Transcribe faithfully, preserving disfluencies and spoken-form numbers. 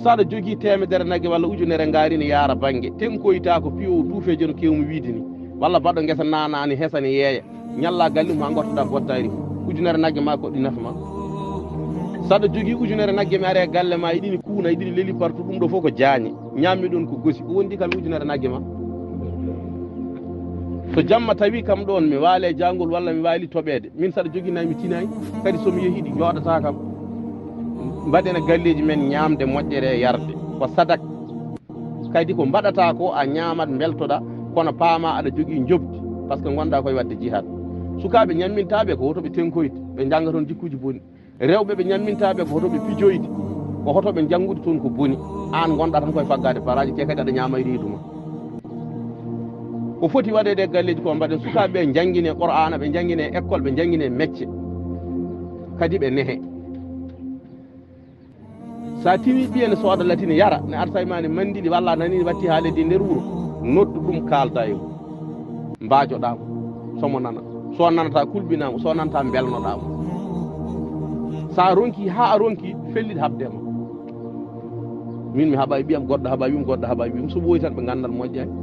So aɗa jogii teemedere nagge walla ujunere ngaari ne yaara bannge, tenkoytaa ko piyo duufeejo no kewmi wiide ni, walla baɗo ngesa naanaani hesa ne yeeya, ñalla galle mum haa ngortoɗaa bottaari fof. Ujunere nagge ma ko ɗi nafa ma. So aɗa jogii ujunere nagge mi are e galle ma, iɗini kuuna, iɗini leli partout, ɗum ɗo fof ko jaañe. Ñaammi ɗon ko gosi, ko wondi kam ujunere nagge ma. So jamma tawi kam ɗon mi waale jangol walla mi waali toɓeede, min saɗa joginayi mi tinayi, kadi somi yehi ɗi jooɗata kam. Mbaɗen e galleeji men ñaamde moƴƴere e yarde, ko sadak. Kadi ko mbaɗata ko a ñaamat mbeltoɗa, kono paama aɗa jogii njoɓdi, par ce que ngonɗa koye waɗde jihaad. Sukaaɓe ñammintaɓe ko hoto ɓe tenkoyde, ɓe njannga toon jikkuuji boni. Rewɓe ɓe ñammintaɓe ko hoto ɓe pijoyde, ko hoto ɓe njanngude toon ko boni. Aan ngonɗa tan koye faggaade baraaji, te kadi aɗa ñaama e reedu ma. Ko foti waɗeede e galleeji ko mbaɗen, sukaaɓe ɓe njanngine Qur'aana, ɓe njanngine école, ɓe njanngine mecce, kadi ɓe nehe. So a tini ɓiye ne sooda latine yara, ne arta e ma ne manndili, walla a nani ne watti haa leddi nder wuro, noddu ɗum kaalda e mum. Mbaajoɗaa mo, somo nana. So nanata kulɓinaa mo, so nanata mbelnoɗaa mo. So a ronki haa a ronki, fellit haɓde ma. Min mi haɓa e ɓiyam, goɗɗo haɓa e ɓiyum, goɗɗo haɓa e ɓiyum, so ɓooyi tan ɓe nganndan moƴƴaani.